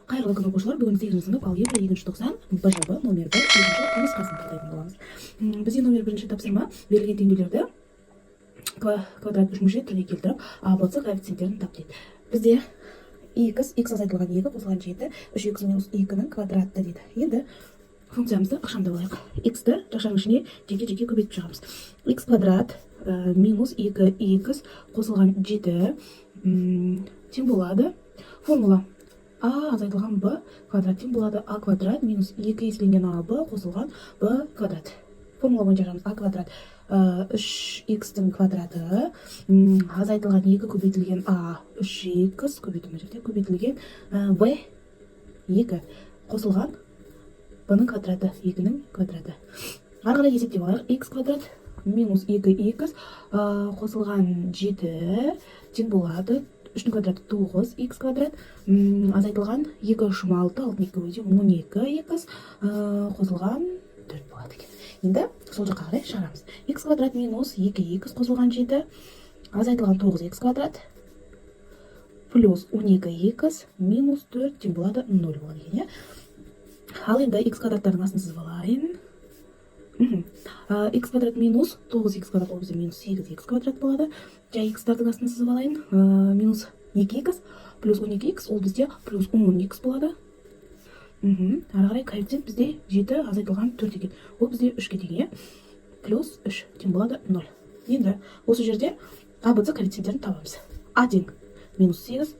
Қайырлы күн, оқушылар! Бүгін сегізінші сынып, алгебра, екінші тоқсан, БЖБ номер 1, екінші нұсқасын талдайтын боламыз. Бізде номер бірінші тапсырма: берілген теңдеулерді квадрат үшмүшет түріне келтіріп, а, б, с коэффициенттерін тап дейді. Бізде x, x азайтылған екі қосылған жеті, үш x минус екінің квадраты дейді. Енді функциямызды ықшамдап алайық. X-ті жақшаның ішіне жеке жеке көбейтіп шығамыз. X квадрат минус екі x қосылған жеті тең болады. Формула: а азайтылған б квадрат тең болады а квадрат минус екі еселенген а б қосылған б квадрат. Формула бойынша жазамыз: а квадрат үш х-тің квадраты азайтылған екі көбейтілген а үш х көбейту, мына жерде көбейтілген б екі қосылған б-ның квадраты, екінің квадраты. Ары қарай есептеп алайық. Х квадрат минус екі х қосылған жеті тең болады үштің квадраты тоғыз х квадрат азайтылған екі үш алты, алтыны екі көбейтсем 12 х қосылған төрт болады екен. Енді сол жаққа қарай шығарамыз: х квадрат минус екі х қосылған жеті азайтылған тоғыз х квадрат плюс 12 х минус төрт тең болады ноль болады екен, иә. Ал енді х квадраттардың астын сызып алайын. Х квадрат минус тоғыз х квадрат, ол бізде минус сегіз х квадрат болады. Жай х-тардың астын сызып алайын. Минус екі х плюс 12 х, ол бізде плюс 10 х болады. Ары қарай коэффициент бізде жеті азайтылған төрт екен, ол бізде үшке тең, иә. Плюс үш тең болады ноль. Енді осы жерде а, б, с коэффициенттерін табамыз. А тең минус сегіз,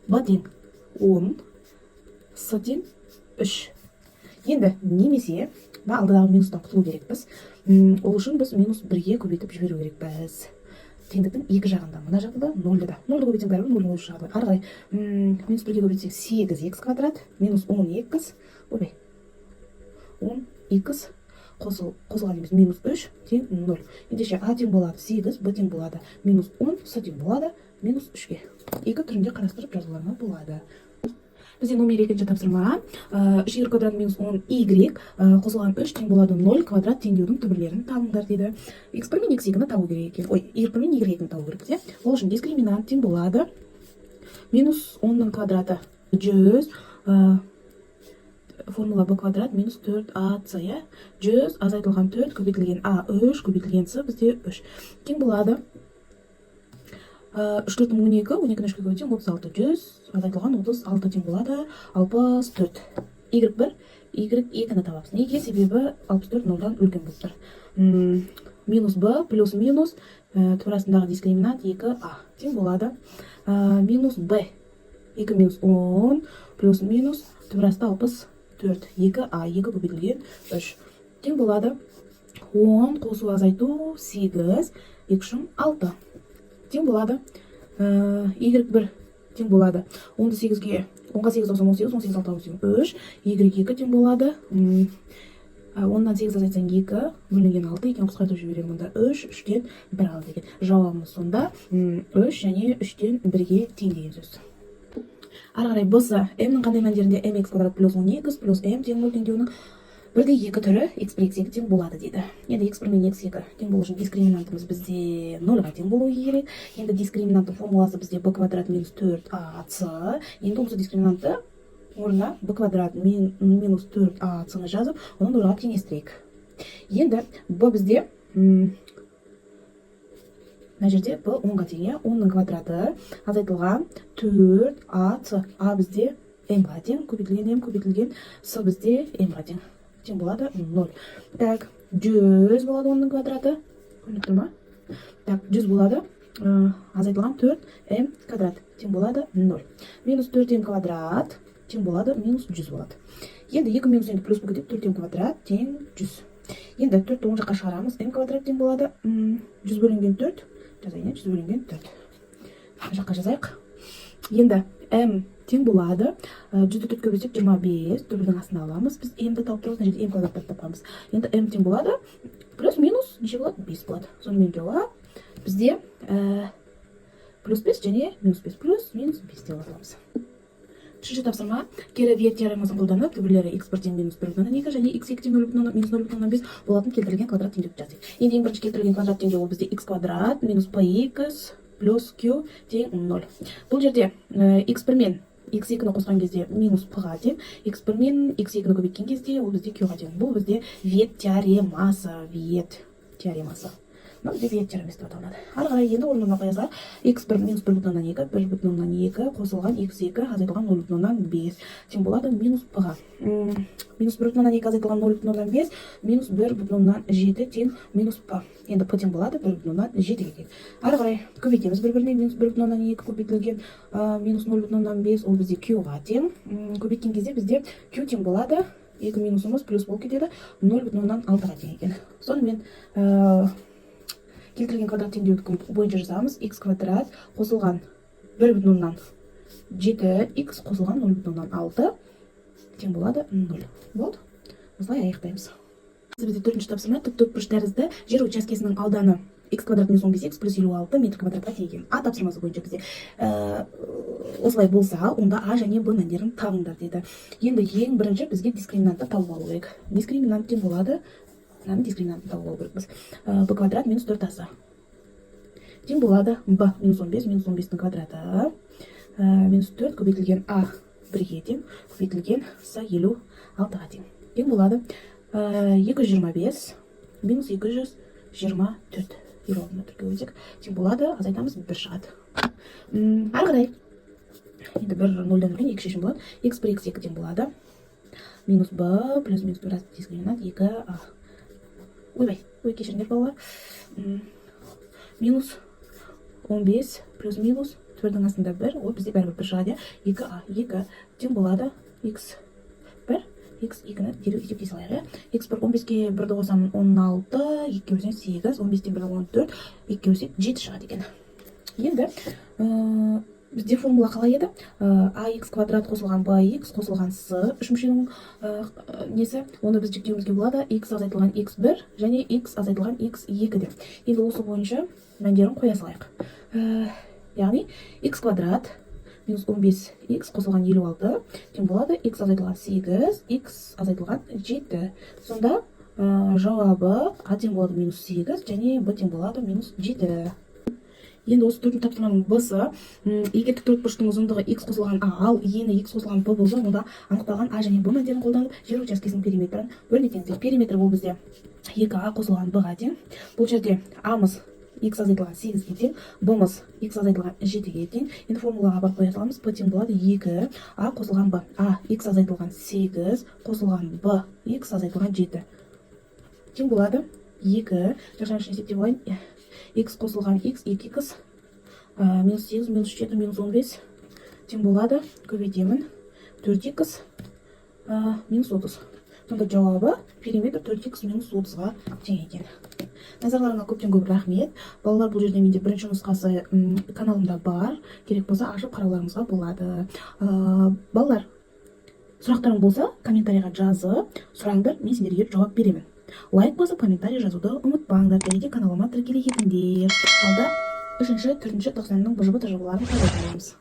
б тең 10, с тең үш. Енді немесе мына алдыдағы минустан құтылу керекпіз. Ол үшін біз минус бірге көбейтіп жіберу керекпіз теңдіктің екі жағында, мына жақта да, нольді да. Нольді көбейтсең, бәрібір нөлдің өзі шығады ғой. Ары қарай минус бірге көбейтсек, сегіз х квадрат минус 10 х, ойбай, 10 х қосылған емес, минус үш тең ноль. Ендеше а тең болады сегіз, б тең болады минус 10, с тең болады минус үшке. Екі түрінде қарастырып жазуларыңа болады. Бізде номер екінші тапсырма: үш y квадрат минус 10 y қосылған үш тең болады ноль квадрат теңдеудің түбірлерін табыңдар дейді. X бір мен x екіні табу керек екен, ой, y бір мен y екіні табу керек, иә. Ол үшін дискриминант тең болады минус 10-ның квадраты 100, формула b квадрат минус төрт а с, иә. 100 азайтылған төрт көбейтілген а үш көбейтілген с бізде үш тең болады үш төртің 12, 12-ні үшке көбейтсең, 36. 100 азайтылған 36 тең болады 64. Y бір, y екіні табамыз. Неге? Себебі 64 нольдан үлкен болып тұр. Минус b плюс минус түбір астындағы дискриминант екі а тең болады минус b екі минус 10 плюс минус түбір асты 64, екі а, екі көбейтілген үш тең болады 10 қосу азайту сегіз, екі үшің алты тең болады. Y бір тең болады 10-ды сегізге, 10-ға сегіз қоссам, 18, 18 алтыға бөлсең, үш. Y екі тең болады 10-нан сегіз азайтсаң, екі бөлінген алты екен, қысқартып жіберемін. Онда үш, үштен бір қалды екен. Жауабымыз сонда үш және үштен бірге тең деген сөз. Ары қарай б, с, м-нің қандай мәндерінде mx квадрат плюс 10 х плюс м тең нөл теңдеуінің бірде екі түрі x бір, x екі тең болады дейді. Енді x бір мен x екі тең болу үшін дискриминантымыз бізде нольға тең болуы керек. Енді дискриминанттың формуласы бізде b квадрат минус төрт а с. Енді осы дискриминантты орнына b квадрат минус төрт а с-ны жазып, оны нольға теңестірейік. Енді b бізде мына жерде b 10-ға тең, иә. 10-ның квадраты азайтылған төрт а с, а бізде м-ға тең, көбейтілген м, көбейтілген с бізде м-ға тең, тең болады ноль. Так, 100 болады 10-ның квадраты, көрініп тұр ма? Так, 100 болады азайтылған төрт м квадрат тең болады ноль. Минус төрт м квадрат тең болады минус 100 болады. Енді екі минус енді плюс болып кетеді, төрт м квадрат тең 100. Енді төртті оң жаққа шығарамыз, м квадрат тең болады 100 бөлінген төрт жазайын, иә. 100 бөлінген төрт мына жаққа жазайық. Енді м тең болады 100-ді төртке бөлсек, 25. Түбірдің астына аламыз, біз м-ді тауып тұрмыз, мына жерде м квадраттарды тапқанбыз. Енді м тең болады плюс минус неше болады? Бес болады. Сонымен жауап бізде плюс бес және минус бес, плюс минус бес деп аламыз. Үшінші тапсырма: кері Виет теоремасын қолданып, түбірлері x бір тең минус бір бүтін оннан екі және x екі тең нөл бүтін минус 0,5 болатын келтірілген квадрат теңдеуді жаз дейді. Енді ең бірінші келтірілген квадрат теңдеу, ол бізде x квадрат минус px плюс q тең ноль. Бұл жерде x бір мен X екіні қосқан кезде минус п-ға тең, x бір мен x екіні көбейткен кезде ол бізде q-ға тең. Бұл бізде Виет теоремасы, Виет теоремасы. Мынау бізде Виет теоремасы деп аталынады. Ары қарай енді орнына қоя салайық. X бір минус 1,2, 1,2 қосылған x екі азайтылған 0,5 тең болады минус п-ға. Минус 1,2 азайтылған 0,5, минус 1,7 тең минус п. Енді п тең болады 1,7-ге тең. Ары қарай көбейтеміз бір біріне. Минус 1,2 көбейтілген минус 0,5, ол бізде q-ға тең. Көбейткен кезде бізде q тең болады, екі минусымыз плюс болып кетеді, 0,6-ға тең екен. Сонымен, келтірілген квадрат теңдеуді бойынша жазамыз: x квадрат қосылған 1,7 x қосылған 0,6 тең болады 0. Болды, осылай аяқтаймыз. Бізде төртінші тапсырма: тік төртбұрыш тәрізді жер учаскесінің ауданы x квадрат минус 15 x плюс 56 метр квадратқа тең екен. А тапсырмасы бойынша бізде осылай болса, онда а және б мәндерін табыңдар деді. Енді ең бірінші бізге дискриминантты тауып алу керек. Дискриминант тең болады, мынаның дискриминантын тауып алу керекпіз. Б квадрат минус 4 ас тең болады б минус 15, минус 15-тің квадраты, минус 4 көбейтілген а бірге тең, көбейтілген с 56-ға тең. Тең болады 225 минус 224, 56-ны төртке бөлсек, тең болады, азайтамыз, бір шығады. Ары қарай енді бір нөлден үлкен екі шешім болады. X бір, x екі тең болады минус б плюс минус бір дискриминант екі а. Ойбай, ой, кешіріңдер, балалар. Минус 15 плюс минус төрдің астында бір, ол бізде бәрібір бір шығады, иә. Екі а екі тең болады x бір, x екіні дереу есептей салайық, иә. X бір, 15-ке бірді қосамын, 16, екіге бөлсең сегіз, 15-тен бір 14, екіге бөлсек, жеті шығады екен. Енді бізде формула қалай еді? Ax квадрат қосылған bx қосылған с үш мүшенің несі, оны біз жіктеуімізге болады x азайтылған x1 және x азайтылған x2 деп. Енді осы бойынша мәндерін қоя салайық. Яғни x квадрат минус 15x қосылған 56 тең болады x азайтылған 8, x азайтылған 7. Сонда жауабы а тең болады минус 8 және б тең болады минус 7. Енді осы төртінші тапсырманың б-сы: егер тік төртбұрыштың ұзындығы x қосылған а, ал ені x қосылған b болса, онда анықталған а және б мәндерін қолданып, жер учаскесінің периметрін бөліне. Периметр ол бізде 2а қосылған b-ға тең. Бұл жерде а-мыз x азайтылған 8-ге тең, b-мыз x азайтылған 7-ге тең. Енді формулаға барып қоя саламыз. B тең болады 2 а қосылған b. А x азайтылған 8 қосылған b x азайтылған 7 тең болады 2, жақшаның ішін есептеп алайын, x қосылған x, 2x, минус 8 минус 7 минус 15 тең болады, көбейтемін, 4x минус 30. Сонда жауабы периметр 4x минус 30-ға тең екен. Назарларыңа көптен көп рахмет, балалар. Бұл жерде менде бірінші нұсқасы каналымда бар, керек болса, ашып қарауларыңызға болады. Балалар, сұрақтарың болса, комментарийға жазып сұраңдар, мен сендерге жауап беремін. Лайк басып, комментарий жазуды ұмытпаңдар және де каналыма тіркеле кетіңдер. Алда үшінші, төртінші тоқсанның БЖБ, ТЖБ-ларын талдайтын боламыз.